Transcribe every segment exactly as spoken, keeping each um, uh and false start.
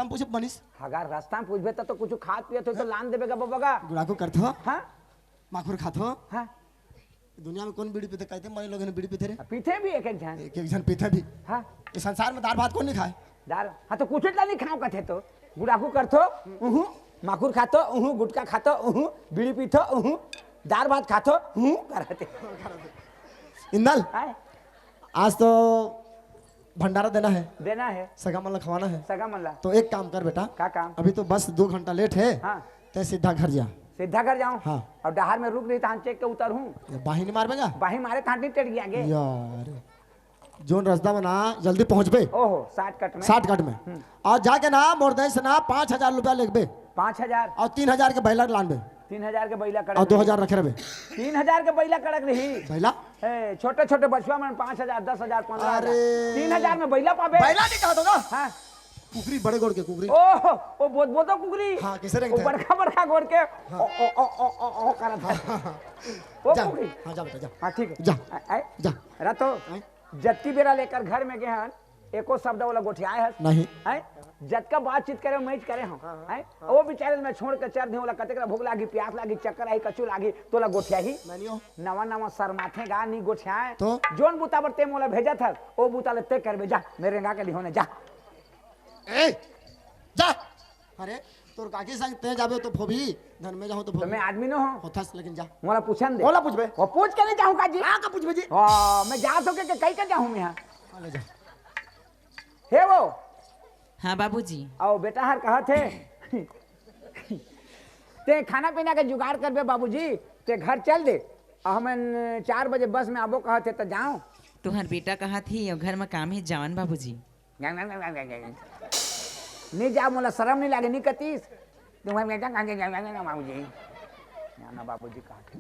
हम पूछे बनिस। अगर रास्ता में पूछबे त तो कुछ खात पियत हो तो लान देबे गा बबा गा। गुड़ाखू करथो? हाँ। माखुर खाथो? हाँ। दुनिया में कौन बीड़ी पीथे? कहते मारे लोग हैं बीड़ी पीथे रे। पीथे भी एक एक झन। एक एक झन पीथे भी। हाँ। ये संसार में दार भात कौन नहीं खाए? दार, हाँ तो कुछ ला नहीं खाओ कथे तो। गुड़ाखू करथो, उहू, माखुर खाथो, उहू, गुटखा खाथो, उहू, बीड़ी पीथो, उहू, दार भात खाथो, उहू, करते। इंदल, हाँ। आज तो भंडारा देना है। देना है। सगा मन ला खवाना है। सगा मन ला। तो एक काम कर बेटा। का काम? अभी तो बस दो घंटा लेट है। हाँ। तैं सीधा घर जा। सीधा घर जाऊं? हाँ। और डहार में रुक रही तो हम चेक के उतर हूँ। बाही नहीं मारबे गा? बाही मारे तो हाथ नहीं टेढ़ गया गे। यार, जोन रास्ता में ना जल्दी पहुंचबे। ओहो, शॉर्टकट में। शॉर्टकट में। हम्म। और जाके ना मोर दई से ना पाँच हजार रुपया लेगबे। पाँच हजार? और तीन हजार के बैलर लानबे। तीन हजार के बैला कड़क और दो हजार रखे रहबे। तीन हजार के बैला कड़क रही। बैला? ए, छोटे छोटे बचवा मन पाँच हजार, दस हजार, पन्द्रह हजार। अरे। तीन हजार में बैला पाबे? बैला नहीं कहा तो ना। हाँ। कुकरी, बड़े गोड़ के कुकरी। ओह, ओ बोत बोतो कुकरी। हाँ, कैसे रंग वो था? बड़का बड़का गोड़ के। हाँ। ओ, ओ, ओ, ओ, ओ, ओ करत है। हाँ, हाँ, हाँ। वो जा, कुकरी। हाँ, जा बेटा, जा। हाँ, ठीक है। जा। आ, आए? जा। रतो, आए? जत्ती बेरा लेकर घर में गए हन, एको शब्द ओला गोठियाए हस? नहीं। हैं? जतका बातचीत करे, मैं करे हूँ। हाँ, हाँ, हैं? हाँ। वो बेचारे मैं छोड़ के चल दे, ओला कतेक ला भूख लागी, प्यास लागी, चक्कर आई, कचू लागी, तोला गोठियाही? मैं नहीं हूँ। नवा नवा शर्माथे गा, नहीं गोठियाए। तो? जोन बुता बर ते मोला भेजत हस, वो बुता ले ते करबे, जा, मेरे रेंगा के लिहोने, जा। ए, जा। अरे, तोर काकी संग ते जाबे तो फोबी, धन में जाहूं तो तो फोबी। मैं आदमी नो हूँ। होथस, लेकिन जा। मोला पूछन दे। ओला पूछबे। वो पूछ के नहीं जाहूं का जी? का, का पूछबे जी? ओ, मैं जात हो के, के कई के जाहूं मैं यहाँ? हाँ, ले जा। हे वो। हाँ बाबूजी। आओ बेटा हर कहा थे। ते खाना पीना के जुगाड़ करबे बाबूजी, ते घर चल दे। हमन चार बजे बस में आबो कहा थे तो जाओ। तुहर बेटा कहा थी, घर में काम ही जावन बाबूजी। नहीं जा, मोला शरम नहीं लागे, नहीं कतीस। तुम्हारे बेटा कहाँ के जाएगा ना बाबूजी? ना, ना बाबूजी कहा थे।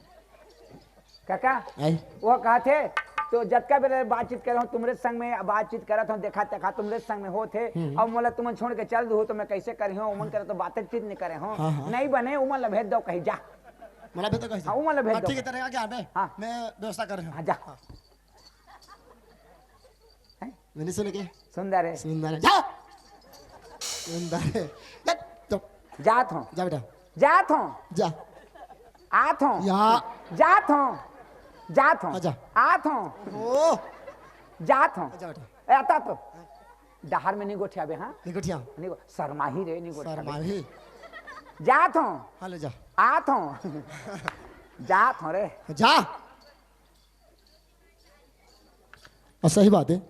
काका, आई। वो कहा थे, तो जतका बेर बातचीत करे हूँ, तुमरे संग में बातचीत करत हूँ, देखा तखा तुमरे संग में होत हे, हम्म। अब मोला तुमन छोड़ के चल दू, तो मैं कैसे करे हूँ? उमन करे तो बातचीत नहीं करे हूँ। हाँ, हाँ। नहीं बने, उमन ला भेज दो कहीं, जा। मोला भेज दो कहीं, हाँ, उमन ला भेज हाँ, दो। ठीक है, तेरे आगे आ बे। हाँ। मैं व्यवस्था कर रहा हूँ। हाँ, जा। हाँ। हैं? मैंने सुने के? सुंदर है। सुंदर है। जा! सुंदर है। जा, जा। जात हूँ। जा बेटा। जात हूँ। जा। आत हूँ। या। जात हूँ। जात हूँ। हाँ, जा। आत हूँ। ओ। जात हूँ। जा बेटा। ए, आता तो। डहार में नहीं गोठियाबे, हाँ? नहीं गोठिया। नहीं गो-, शर्माही रे, नहीं गोठियाबे। शर्माही। जात हूँ। हाँ, ले जा। आत हूँ। जात हूँ रे। जा। और सही बात है,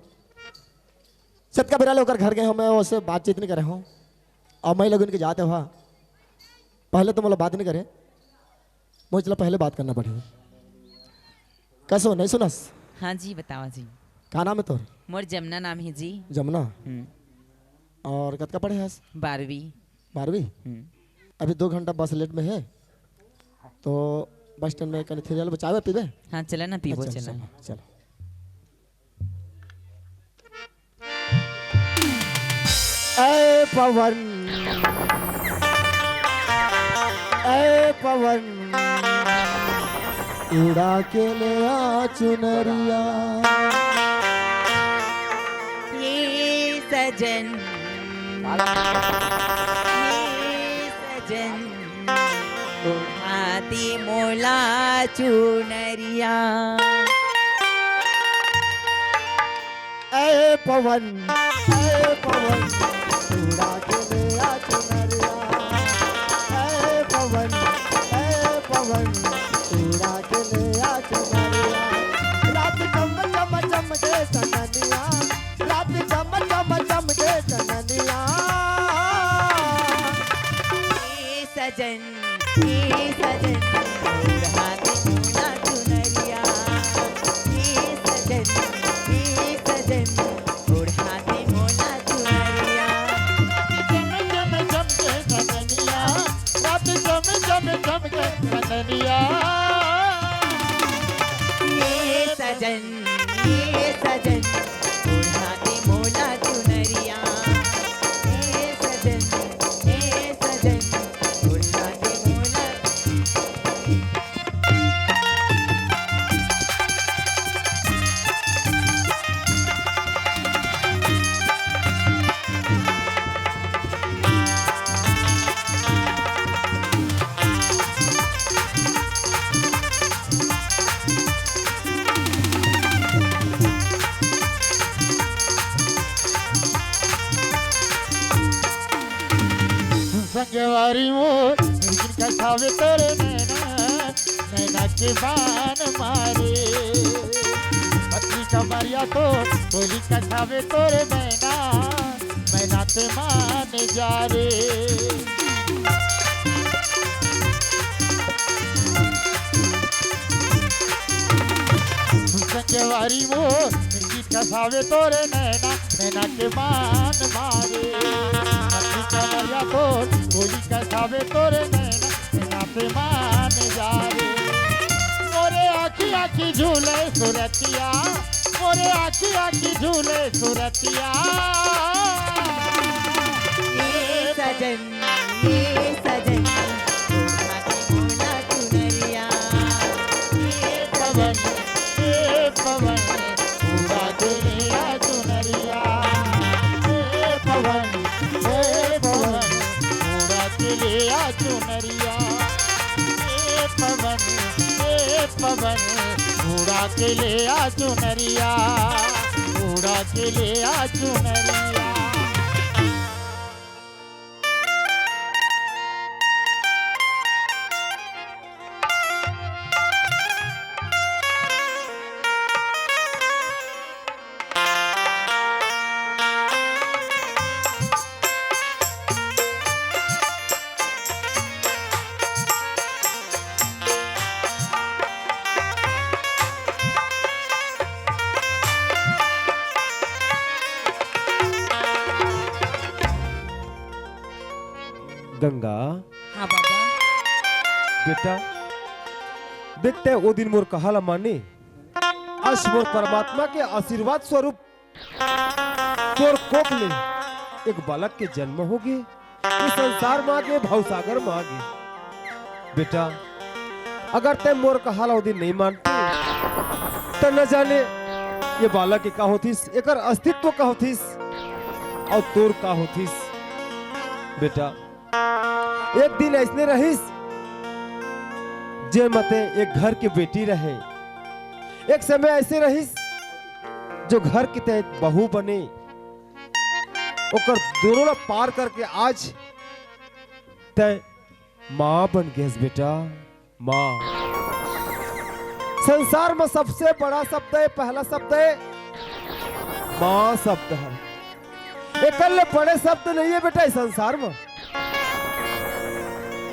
जतका बेरा ले ओकर घर गए हो, मैं ओसे बातचीत नहीं करे हूँ। और मैं लोगन के जाते हुआ, पहले तो मोला बात नहीं करे, मोला पहले बात करना पड़े। कैसे हो, नहीं सुनस? हाँ जी, बतावा जी। का नाम है तोर? मोर जमुना नाम है जी। जमुना? हम्म। और कतका पढ़े हस? बारहवीं। बारहवीं? हम्म। अभी दो घंटा बस लेट में है, तो बस स्टैंड में कहीं थेरिया ले चाय पीबे? हाँ, चला ना, पीबो, अच्छा, चला। चलो, चलो। ए पवन, ए पवन, उड़ा के ले आ चुनरिया। ये सजन, ये सजन, ओढ़ा दे मोला चुनरिया। ए पवन, ए पवन, उड़ा के ले आ चुनरिया। ए पवन, ए पवन, उड़ा के ले आ चुनरिया। रात चम चम चमके सननिया, रात चम चम चमके सननिया। ए सजन, ए सजन, ओढ़ा दे मोला चुनरिया। ए सजन, ए सजन, ओढ़ा दे मोला चुनरिया। चम चम चमके सननिया, रात चम चम चमके सननिया। ए सजन, ए सजन, ओढ़ा दे मोला चुनरिया। ए सजन, ए सजन, ओढ़ा दे मोला। संगवारी मोर, लेकिन कसावे तोरे नैना, नैना के बान मारे। पतली कमरिया तो गोली कसावे तोरे नैना, नैना ते मान जा रे। संगवारी मोर, लेकिन कसावे तोरे नैना, नैना के बान मारे। पतली कमरिया तो गोली कसावे तोरे नैना, नैना ते मान जा रे। मोरे आँखी आँखी झूले सुरतिया, मोरे आँखी आँखी झूले सुरतिया। ए सजन, ए सजन, ओढ़ा के मोला चुनरिया। ए पवन, ए पवन, उड़ा के ले आ चुनरिया। ए पवन, ए पवन, उड़ा के ले आ चुनरिया। ए पवन, ए पवन, उड़ा के ले आ चुनरिया, उड़ा के ले आ चुनरिया। गंगा। हाँ बाबा। बेटा, देखते ओ दिन मोर कहा ला माने, आज मोर परमात्मा के आशीर्वाद स्वरूप तोर कोख ले एक बालक के जन्म होगे, इस संसार म आगे, भवसागर म आगे। बेटा, अगर तैं मोर कहा ला ओ दिन नहीं मानते, त न जाने ये बालक के का होतिस, एकर अस्तित्व का होतिस, अउ तोर का होतिस। बेटा, एक दिन अइसने रहिस, जेन म तैं एक घर के बेटी रहे। एक समय अइसे रहिस, जो घर के तैं बहू बने, ओकर दूनों ला पार करके आज तैं माँ बन गेस बेटा, माँ। संसार म सबसे बड़ा शब्द हे, पहला शब्द हे माँ शब्द हे। एकर ले बड़े शब्द नहीं हे बेटा इस संसार म।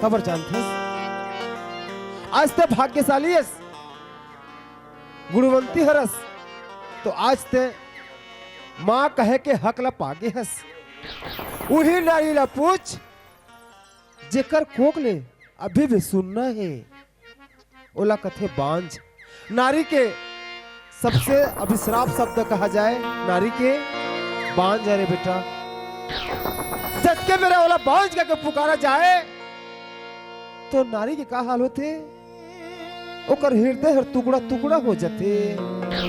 काबर जानथस? आज तैं भाग्यशाली हस, गुणवंती हरस, तो आज तैं माँ कहे के हक ला पागे हस। उही नारी ला पूछ, जेकर कोख ले अभी भी सुन्ना हे, ओला कथे बांझ। नारी के सबसे अभिश्राप शब्द कहा जाए, नारी के बांझ हरे बेटा। जतके बेरा ओला बांझ कहिके पुकारा जाए, तो नारी के का हाल होथे? ओकर हृदय हर टुकड़ा टुकड़ा हो जाथे,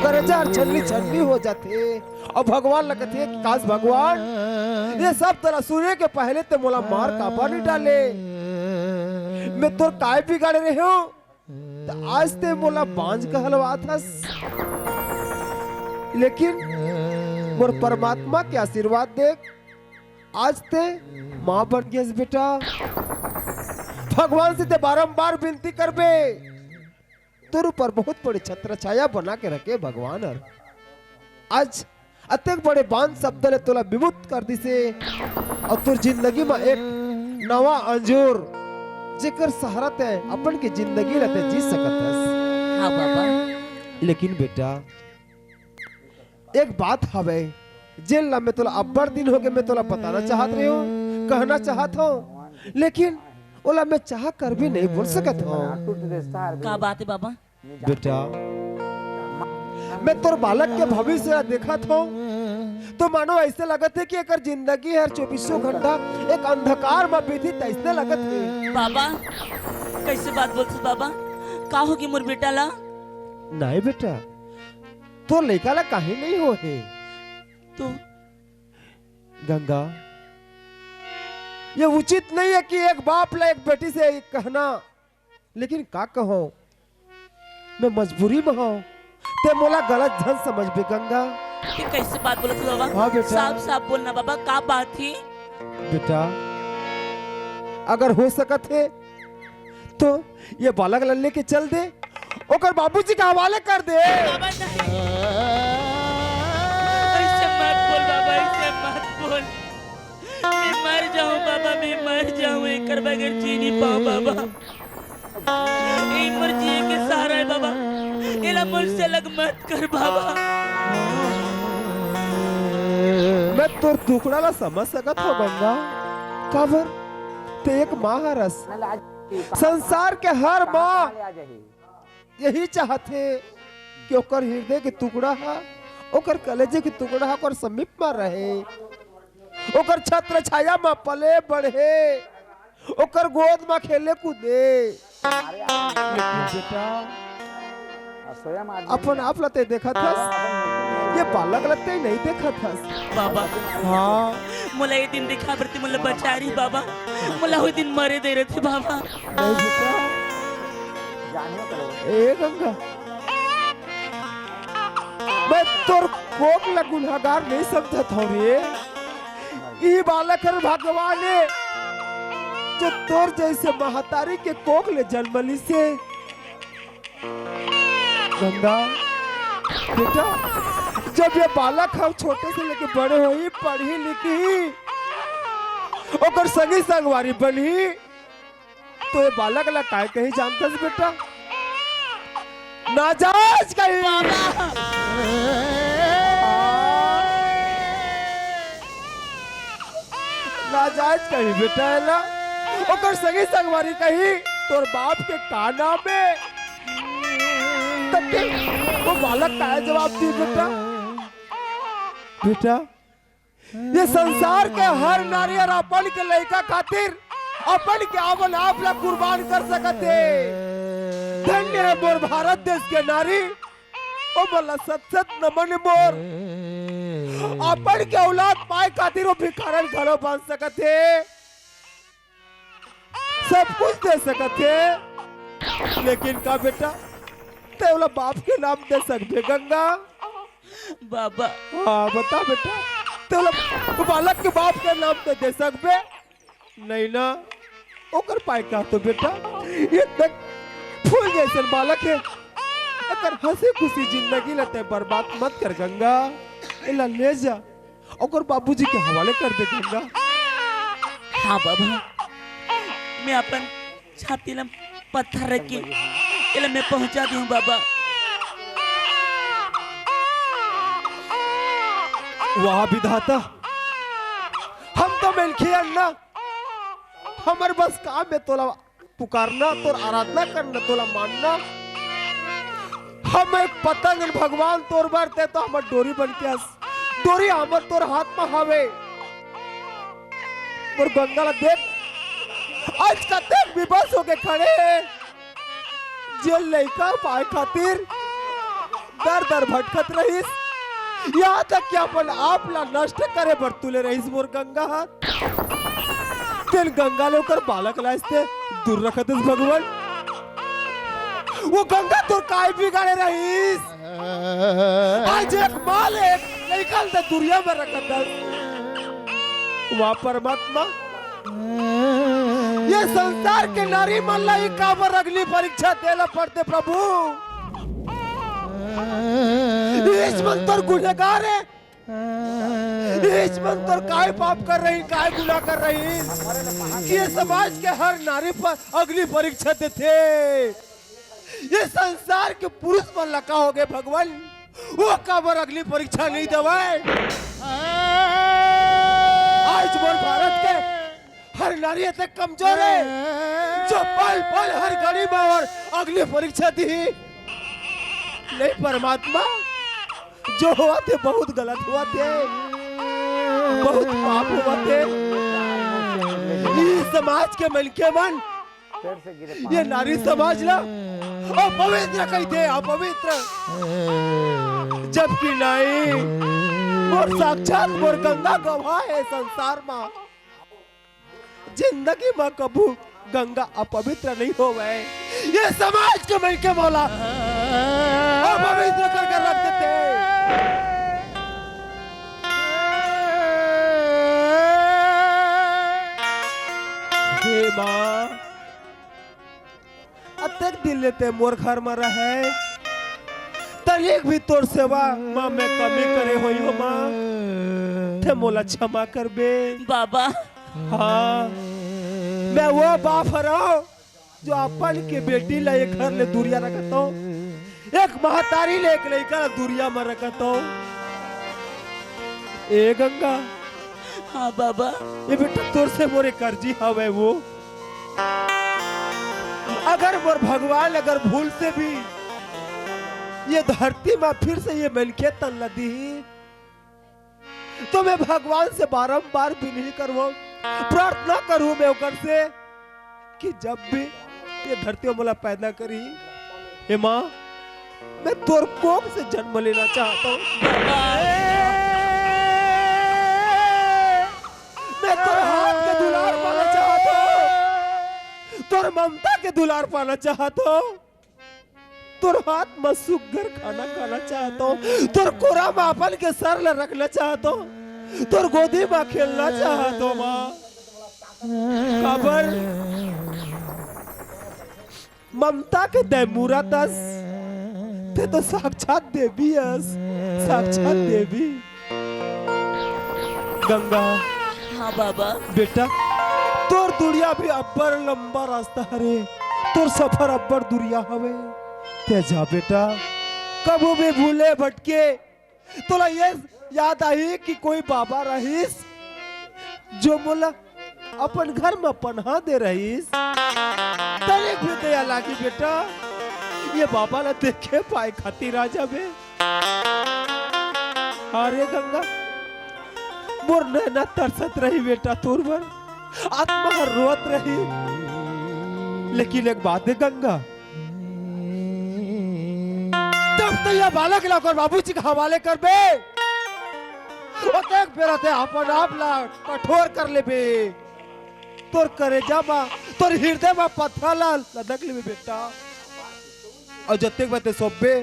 करेजा हर छन्नी छन्नी हो जाथे। अउ भगवान ला कथे कि काश भगवान, ये सब तोला सुने के पहले तैं मोला मार काबर नहीं डाले? मैं तोर काय बिगाड़े रहेंव? त आज तैं मोला बांझ कहलवात हस। लेकिन मोर परमात्मा के आशीर्वाद देख, आज तैं माँ बन गेस बेटा। भगवान से तैं बारंबार विनती करबे, तोर ऊपर बहुत बड़े छत्र छाया बना के रखे भगवान हर। आज अतेक बड़े बांझ शब्द ले तोला विमुक्त कर दिसे, अउ तोर जिंदगी म एक नवा अंजोर, जेकर सहारा तैं अपन के जिंदगी ला तैं जी सकत हस। हाँ बाबा। लेकिन बेटा, एक बात हवे, जेन ला मैं तोला अब्बड़ दिन होगे, मैं तोला बताना चाहत रहेंव, कहना चाहत हंव, लेकिन ओला मैं चाह कर भी नहीं बोल सकत हंव। का बात हे बाबा? बेटा, मैं तोर बालक के भविष्य ला देखत हंव, तो मानो अइसे लगत हे कि एकर जिंदगी हर चौबीसों घंटा एक अंधकार म बीतिस, तइसने लगत हे। बाबा, कइसे बात बोलथस बाबा? का होगे मोर बेटा ला? नहीं बेटा, तोर लइका ला काहीं नहीं होहे। तो गंगा, ये उचित नहीं हे कि एक बाप ला एक बेटी से कहना, लेकिन का कहंव, मैं मजबूरी म हंव, तैं मोला गलत झन समझबे गंगा। तैं कइसे बात बोलत हस बाबा? हाँ बेटा। साफ साफ बोलना बाबा, का बात हे? बेटा, अगर हो सकत हे तो ये बालक ला लेके चल दे, ओकर बाबूजी के हवाले कर दे। बाबा नहीं, ऐसे मत बोल बाबा, ऐसे मत बोल। मैं मर जाऊं बाबा, मैं मर जाऊं, एकर बगैर जी नहीं पाऊं बाबा। ये मोर जिए के सहारा है बाबा, एला मोर से अलग मत कर बाबा। मैं तोर दुखड़ा ला समझ सकत हो गंगा, काबर ते एक माँ हरस। संसार के हर माँ यही चाहथे कि ओकर हृदय के टुकड़ा हा, ओकर कलेजे के टुकड़ा हा ओकर समीप म रहे, ओकर छत्र छाया म पले बढ़े, ओकर गोद म खेले कूदे। लेकिन बेटा, अपन आप ला ते देखत हस, ये बालक ला ते नहीं देखत हस। बाबा, हाँ, मोला ये दिन दिखा बरती मोला बचा रही बाबा, मोला वो दिन मरे दे रहे थे बाबा। नहीं बेटा। ए गंगा, मैं तोर कोख ला गुनहगार नहीं समझत हूँ रे। ई बालक हर भगवान हे, जो तोर जैसे महतारी के कोख ले जन्म लिसे। गंगा, बेटा, जब ये बालक हम छोटे से लेके बड़े होही, पढ़ी लिखी, ओकर संगी संगवारी बनही, तो ये बालक ला काय कही जानतस बेटा? नाजायज कही। नाजायज कही बेटा, एला ओकर संगी संगवारी कही, तोर बाप के का नाम हे? तब के वो बालक का जवाब दी बेटा? बेटा, ये संसार के हर नारी अउ अपन के लइका खातिर अपन के आपन आप ला कुर्बान कर सकत हे। धन्य हे मोर भारत देश के नारी, ओ मोला सत सत नमन हे मोर। अपन के औलाद पाए खातिर वो भिखारन घलो बन सकत हे, सब कुछ दे सकत हे, लेकिन का बेटा, ते ओला बाप के नाम दे सकबे गंगा? बाबा, हाँ, बता बेटा, ते ओला बालक के बाप के नाम ते दे सकबे? नहीं ना, ओकर पाए का तो बेटा, ये देख फूल जैसन बालक हे, एकर हंसी खुशी जिंदगी ला ते बर्बाद मत कर गंगा, एला ले जा, ओकर बाबूजी के हवाले कर दे गंगा। हाँ बाबा, मैं अपन छाती ला पत्थर रख के एला मैं पहुंचा दूं बाबा। वाह विधाता, हम तो मनखे हन ना, हमर बस काम हे तोला पुकारना, तोर आराधना करना, तोला मानना। हम एक पतंग हन भगवान तोर बर, ते तो हमर डोरी बन के हस, डोरी हमर तोर हाथ म हवे। मोर गंगा ला देख, आज कतेक विवश होके खड़े हे। जे लइका पाए खातिर दर दर भटकत रहिस, यहाँ तक कि अपन आप ला नष्ट करे बर तुले रहिस मोर गंगा ह। तेन गंगा ले ओकर बालक ला अइसने दूर रखत हस भगवान। वो गंगा तोर काय बिगाड़े रहिस? आज एक माँ ले एक लइका ल त दुरिहा म रखत हस। वाह परमात्मा, ये संसार के नारी मन ला ही काबर अग्नि परीक्षा देला पड़थे प्रभु? इहीच मन तोर गुनहगार हे, इहीच मन तोर काय पाप कर रही, काय गुनाह कर रही, कि ये समाज के हर नारी पर अग्नि परीक्षा देथे। ये संसार के पुरुष मन ला का होगे भगवान, वो काबर अग्नि परीक्षा नहीं देवय? आज मोर भारत के हर नारी अतेक कमजोर हे, जो पल पल हर घड़ी म अग्नि परीक्षा दिही। नहीं परमात्मा, जो होवत हे बहुत गलत होवत हे, बहुत पाप होवत हे। ई समाज के मनखे मन ये नारी समाज ला अपवित्र कहिथे, अपवित्र। जबकि नहीं, मोर साक्षात मोर गंगा गवाह हे संसार म। जिंदगी म कभू गंगा अपवित्र नहीं होवय। ये समाज के मनखे मोला अपवित्र करके रख देथे। हे माँ, अतेक दिन ले ते मोर घर म रहे, तनिक भी तोर सेवा म मैं कमी करे होई हो माँ, ते मोला क्षमा करबे। बाबा। हाँ, मैं वो बाप हरव जो अपन के बेटी ला ये घर ले दूरिया रखत हो, एक महतारी ले एक लइका ला दूरिया म रखत हो। ए गंगा। हाँ बाबा। ये बेटा तोर से मोर एक अर्जी हवय वो, अगर मोर भगवान अगर भूल से भी ये धरती म फिर से ये मनखे तन ला दिही, तो मैं भगवान से बारंबार विनती करहूँ, प्रार्थना करहूँ मैं ओकर से कि जब भी ये धरती म मोला पैदा करही, हे माँ, मैं तोर कोख से जन्म लेना चाहत हूँ। मैं तोर हाथ के दुलार पाना चाहत हूँ, तोर ममता के दुलार पाना चाहत हूँ, तोर हाथ म सुग्घर खाना खाना चाहत हूँ, तोर कोरा म अपन के सर ला रखना चाहत हूँ, तोर गोदी म खेलना चाहत हूँ माँ। काबर ममता के तैं मूरत अस, तैं तो साक्षात देवी अस, साक्षात देवी। गंगा। हाँ बाबा। बेटा, तोर दूरिया भी अब्बड़ लंबा रास्ता हरे, तोर सफर अब्बड़ दूरिया हवे। तैं जा बेटा, कभू भी भूले भटके तोला ये याद आही कि कोई बाबा रहिस, जो मोला अपन घर म पनहा दे रहिस। तनिक भी दया लागी बेटा, ये बाबा ला देखे पाए खातिर आ जाबे। अरे गंगा, मोर नैना तरसत रही बेटा तोर बर, आत्मा ह रोत रही। लेकिन एक बात हे गंगा, जब तैं ये बालक ला ओकर बाबूजी के हवाले करबे, ओतेक बेरा तैं अपन आप ला कठोर कर लेबे। तोर करेजा म, तोर हिरदे म पत्थर ला लदक लेबे बेटा। अउ जतेक बेरा तैं सोबे,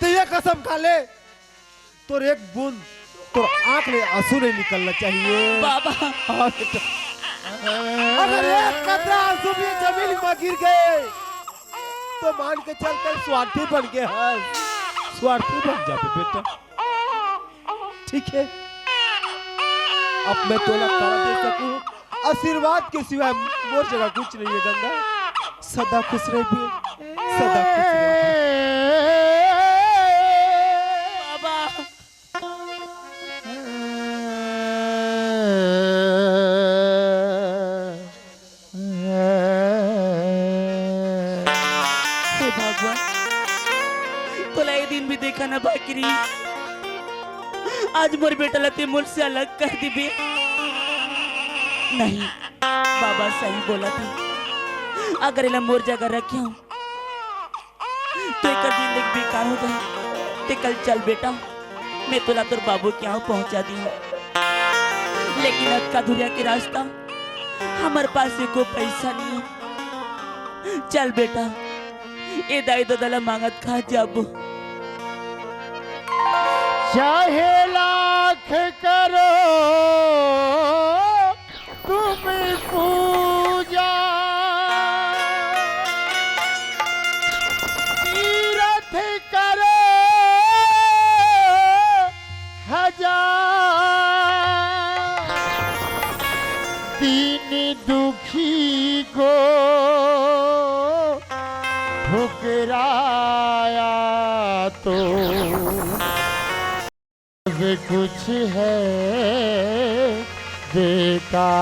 तैं ये कसम खा ले, तोर एक बूंद तोर आंख ले आंसू नहीं निकलना चाहिए। बाबा। हाँ बेटा। अगर एक कतरा आंसू भी जमीन म गिर गए, तो मान के चल, तैं स्वार्थी बन गए हस, स्वार्थी बन जाबे बेटा। ठीक है, अब मैं तोला का दे सकूं? आशीर्वाद के सिवाय मोर जगह कुछ नहीं है गंगा। सदा खुश रहिबे, सदा खुश रहिबे। बाबा। हे भगवान, तोला ये दिन भी देखाना बाकी रहिस। आज मोर बेटा ला तैं मोर से अलग कर दिबे। नहीं, बाबा सही बोलथे। अगर एला मोर जगह रखे हों, तो एकर जिंदगी बेकार हो जाही। तैं कल चल बेटा, मैं तोला तोर बाबू के यहाँ पहुँचा दिहूँ। लेकिन अतका दूरिहा के रास्ता, हमर पास एको पैसा नहीं है। चल बेटा, ए दाई ददा ला मांगत खा जाबो। चाहे लाख करो तुम पूजा, तीरथ करो हजार, दीन दुखी को ठुकराया तो सब कुछ है बेकार।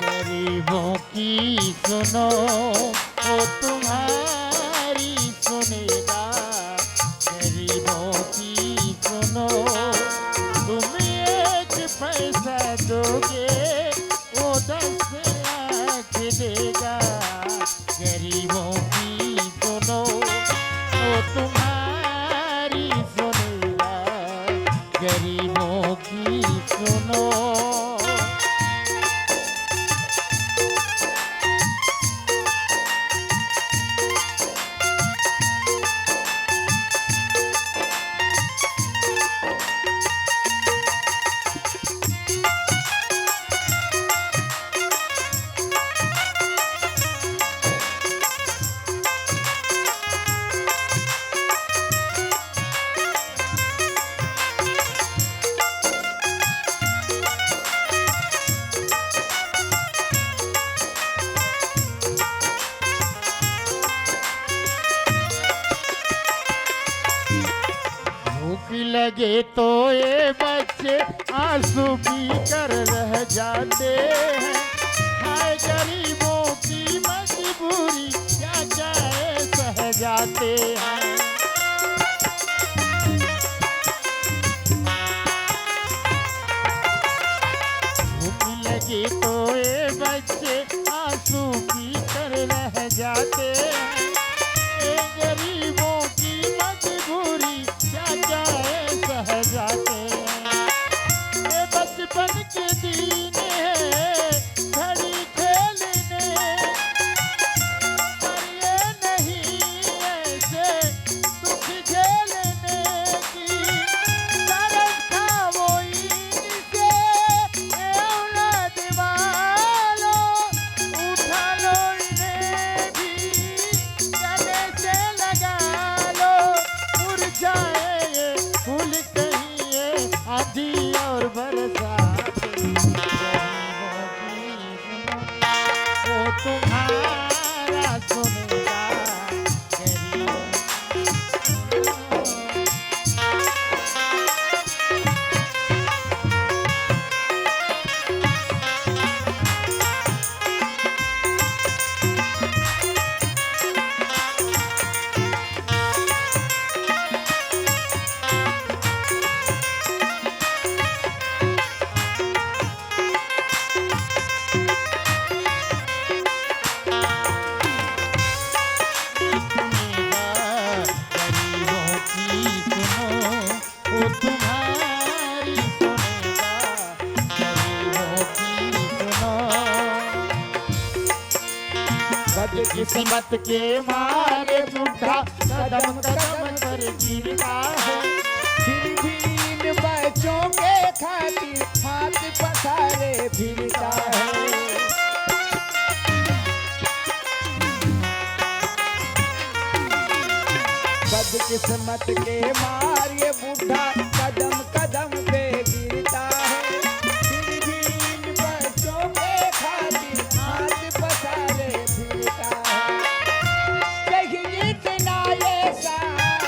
गरीबों की सुनो, वो तुम्हारी सुनेगा। गरीबों की सुनो, तुम एक पैसा दोगे, वो दस लाख देगा। गरीबों की सुनो, वो तुम्हारी सुनेगा। गरीबों की सुनो, ये तो ये बच्चे आंसू पी कर रह जाते हैं। हाय गरीबों की मजबूरी, क्या क्या ये सह जाते हैं। भूख लगी तो ये बच्चे आंसू पी कर रह जाते हैं। ये गरीबों की मजबूरी, क्या क्या ये सह जाते हैं। ये बचपन के दिन है, घड़ी खेलने, पर ये नहीं ऐसे दुख झेलने की। तरस खाओ इनसे, ए औलाद वालों, उठा लो इन्हें भी, गले से लगा लो, मुरझाए ये फूल कहीं ये आंधी और बरसात। वो तुम्हारा सुनेगा, गरीब। गरीबों की सुनो, वो तुम्हारी सुनेगा, गरीबों की सुनो। बदकिस्मत के मारे बूढ़ा कदम कदम पर गिरता है, फिर भी इन बच्चों के खातिर हाथ पसारे फिरता है। बदकिस्मत के मार ये बूढ़ा कदम कदम पे गिरता है, फिर भी इन बच्चों के खातिर हाथ पसारे फिरता है। कहीं इतना ये साथ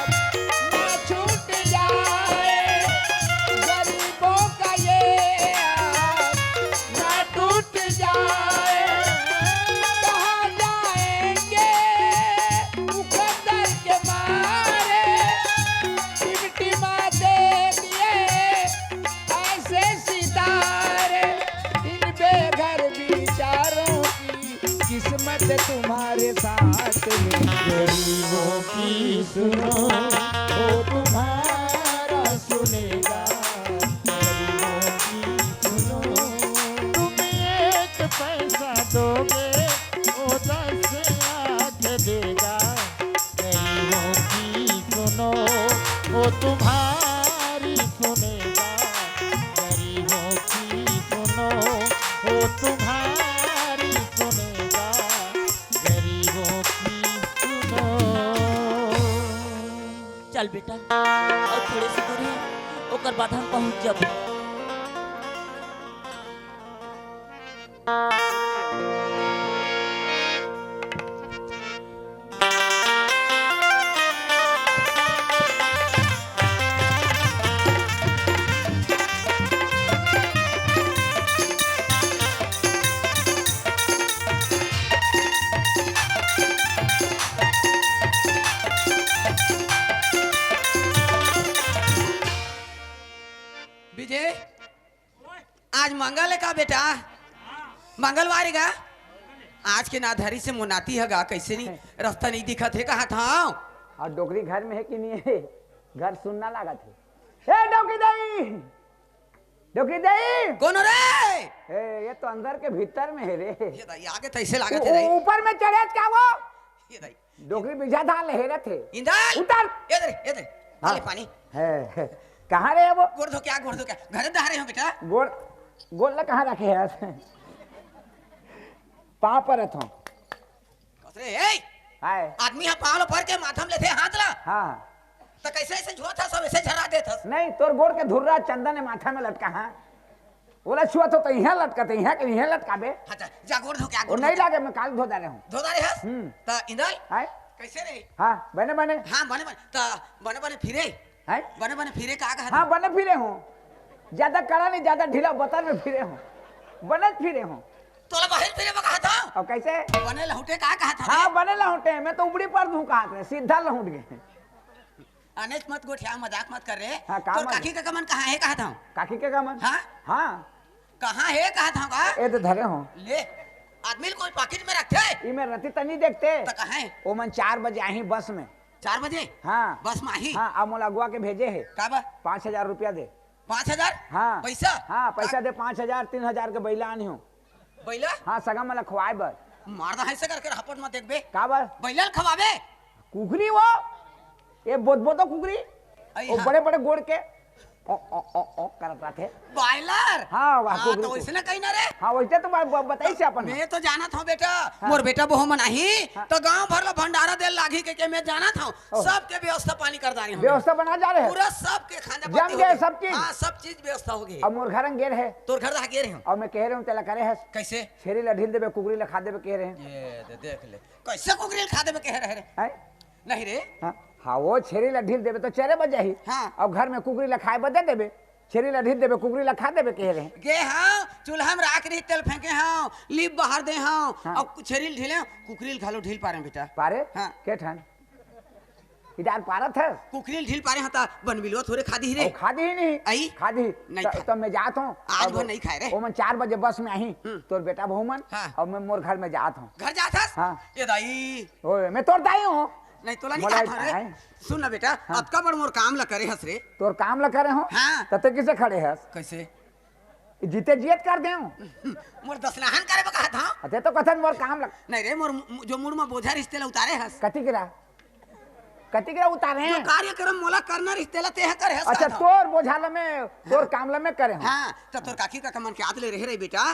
ना छूट जाए, गरीबों का ये आस ना टूट जाए। कहाँ जाएंगे मुकद्दर के मारे, टिमटिमाते दिए ऐसे सितारे। इन बेघर बेचारों की किस्मत तुम्हारे साथ में। गरीबों की सुनो, वो तुम्हारा सुनेगा। गरीबों की सुनो, तुम एक पैसा दोगे, वो दस लाख देगा। गरीबों की सुनो, वो तुम्हारी सुनेगा। गरीबों की सुनो, वो तुम्हारी सुनेगा। गरीबों की सुनो। चल बेटा, अउ थोड़े से दूर हे, ओकर बाद हम पहुंच जाबो। विजय, आज मंगल हे का बेटा? मंगलवार हे गा? आज के ना धरी से मोनाती हे गा, कइसे नहीं रस्ता नहीं दिखत हे, कहा था? अउ डोकरी घर में हे कि नहीं हे? घर सुन्ना लागत हे। ए डोकरी दाई! डोकरी दाई! कोन रे? ए, ये तो अंदर के भीतर में हे रे। ये दाई, आगे तइसे लागत हे उ-, दाई। ऊपर में चढ़े क्या वो? ये दाई। डोकरी बिछा धान ले हेरत हे। इंदल! उतर! ये दे, ये दे। हाँ। ले पानी। हे, हे। कहाँ रे वो? गोड़ धो क्या, गोड़ धो क्या? घर में दहारे हो बेटा? गोड़, गोड़ ला कहाँ रखे हे? पाँव परत हों। अरे, ए! हाय। आदमी हा पाँव ला पर के माथा में लेथे हाथ ला। हाँ। त कइसे अइसे झोत हस, सब अइसे झरा देत हस? नहीं, तोर गोड़ के धुर्रा चंदन हे माथा में लटका, हाँ। ओला छुआ तो, तो इहाँ लटका, तो इहाँ के इहाँ लटकाबे। हाँ, जा, जा गोड़ धो के आ, वो गोड़ नहीं धो के। लागे, मैं काल धो डारे हूँ। धो डारे हस? हम्म। त इंदल, हाय। कइसे रे? हाँ, बने बने। हाँ, बने बने। त बने बने फिरे। हैं? बने बने फिरे का कहत हाँ, हँव? बने फिरे हँव। ज्यादा कड़ा नहीं, ज्यादा ढीला बतन में फिरे हँव। बने फिरे हँव। तोला बहिर फिरे में कहत हँव? अउ कइसे? बने लहुटे का कहत हँव हाँ, रे? बने लहुटे, मैं तो उबड़ी पर दूँ कहत रहे, सीधा लहुट गे। अनेच मत गोठिया, मजाक मत कर रे। हाँ, का तोर मत? काकी काका मन कहाँ हे कहत हँव? काकी काका मन? हाँ? हाँ। कहाँ हे कहत हँव गा? ए तो धरे हँव। ले, आदमी ल कोई पाकिट में रखथे? ई में रति तनी देखते। त कहाँ हे? ओमन चार बजे आही बस में। चार बजे? हाँ। बस में आही? हाँ, अब मोला अगुवा के भेजे हे। का बा? पाँच हजार रुपया दे। पाँच हजार? हाँ। पइसा? हाँ, पइसा का? दे पाँच हजार, तीन हजार के बइला आनी हँव। बइला? हाँ, सगा मन ल खवाए बर। मार दा, अइसे करके रहपट मत देखबे। का बर? बइला ल खवाबे? कुकरी वो, ये बोदबोदो कुकरी, अई वो हाँ। बड़े-बड़े गोड़ के, ओ, ओ, ओ, ओ करत रथे। बॉयलर? हाँ, वाह, हाँ, कुकरी तो कुकरी। वइसने कही ना रे। हाँ, वइसने तो ब-, ब-, बताइस अपन। मैं तो जानत हँव बेटा, हाँ। मोर बेटा बहू मन आही, हाँ। त गाँव भर ला भंडारा दे ल लागही कहिके मैं जानत हँव। ओह। सबके व्यवस्था पानी कर डारे हँव। व्यवस्था बना जा रहे हैं। पूरा सबके खाना जम पाती हो गे, गे। सब चीज। हाँ, सब चीज व्यवस्था हो गे। अब मोर घर में गे रहे। तोर घर ला गे रहे हँव। अब मैं कहे रहे हँव, तेला करे हस। कइसे? छेरी ला ढील देबे, कुकरी ला खा देबे कहे रहे हँव। ये दे, देख ले। कइसे कुकरी ल खा देबे कहे रहे रे? हैं? नहीं रे। हाँ, हाँ, वो छेरी ला ढील देबे त चरे बर जाही। हाँ। अउ घर में कुकरी ला खाए बर दे देबे। छेरी ला ढील देबे, कुकरी ला खा देबे कहे रहे। गे हँव, चूल्हा में राख रही, तेल फेंके हँव, लीप बहार दे हँव, हाँ। अउ छेरी ल ढीले हँव, कुकरी ल घलो ढील पारे हँव बेटा। पारे? हाँ। के ठन? इधर पारत हस? कुकरी ल ढील पारे हँव त बनबिलवा थोरे खा दिही रे। ओ, खा दिही नहीं। अई? खा दिही। नहीं त, खा। त मैं जात हँव। आज अब भर नहीं खाए रे। ओमन चार बजे बस में आही। हम्म। तोर बेटा बहू मन। हाँ। अब मैं मोर घर में जात हँव। घर जात हस? हाँ। ए दाई। ओए, मैं तोर दाई हँव। नहीं, तोला नहीं मोला कहत हँव रे। आए। सुन ना बेटा, हाँ। अतका बड़ मोर काम ला करे हस रे। तोर काम ला करे हँव? हाँ। त तैं कइसे खड़े हस? कइसे? जीते जियत कर देंव। मोर दसनाहन करे बर कहत हँव। अते तो कथन मोर काम लग। नहीं रे, मोर मु-, जो मुड़ में बोझा रहिस तेला उतारे हस। कति गिरा? कति गिरा उतारे? जो कार्यक्रम मोला करना रहिस तेला तेहा करे हस अच्छा, कहत हँव। तोर बोझा ल मैं, तोर हाँ। काम ल मैं करे हँव। हाँ, त तोर काकी काका मन के आत ले रहे रही बेटा।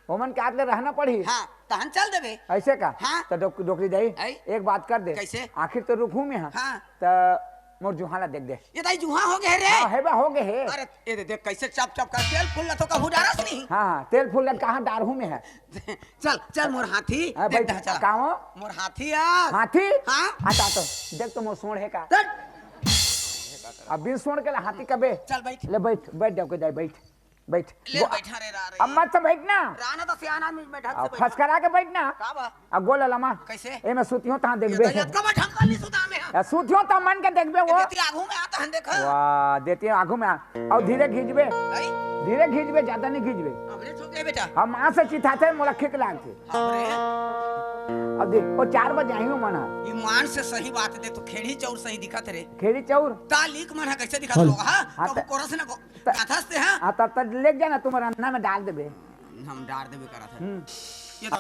ओमन के आत ले रहना पड़ही। हाँ, तहन चल देबे। अइसे का? हाँ। त डोक-, डोकरी दाई, आई? एक बात कर दे। कइसे? आखिर तो रुकहूँ मैं हाँ। हाँ। त मोर जुहाँ ला देख दे। ए दाई जुहाँ हो गे हे रे। हाँ, हे बा, हो गे हे। अरे, ए दे, देख कइसे चप चप कर तेल फूल ला तो कहूँ डारस नहीं। हाँ, हाँ, तेल फूल ला कहाँ डारहूँ मैं हाँ। चल, चल मोर हाथी, हाँ, देख बैठ, दे, चल। का हो? मोर हाथी आ। हाथी? हाँ। आ, ता तो, देख तो मोर सूंड़ हे का। चल। अब बिन सूंड़ के ला हाथी कबे। चल बैठ। ले बैठ, बैठ जाओ के दाई, बैठ। बैठ। ले गो-, बैठा रे, रा रे। अब मत से बैठ ना। राना तो सियान आदमी बैठा अब से बैठा। फसकरा के बैठ ना। का बा? अब गोल लमा। कइसे? ए में सुतियो तहाँ ये देखबे। तो यतका बा ढंग कर ली सुता में, हाँ। या सुतियो तहाँ मन के देखबे वो। देती आगू में आता हन देखा। वाह, देती आगू में आ। अउ धीरे खींचबे। नहीं। धीरे खींचबे, ज्यादा नहीं खींचबे। हमरे छोटे बेटा। हम माँ से चिथाथे, मोला खिक लागथे। हमरे। अब देख, वो चार बजे आही मन हा। ईमान से सही बात है, देख तो खेड़ी चौर सही दिखत रे। खेड़ी चौर? तालीक मन हा कइसे दिखत चल। लोग, हाँ? हाँ, कबू त-, कोरस न को-, त-, कथस ते, हाँ? हाँ, त-, त-, ले जा ना, तुम्हारा अन्ना में डाल देबे। हम डाल देबे करत है। हम्म। ये तो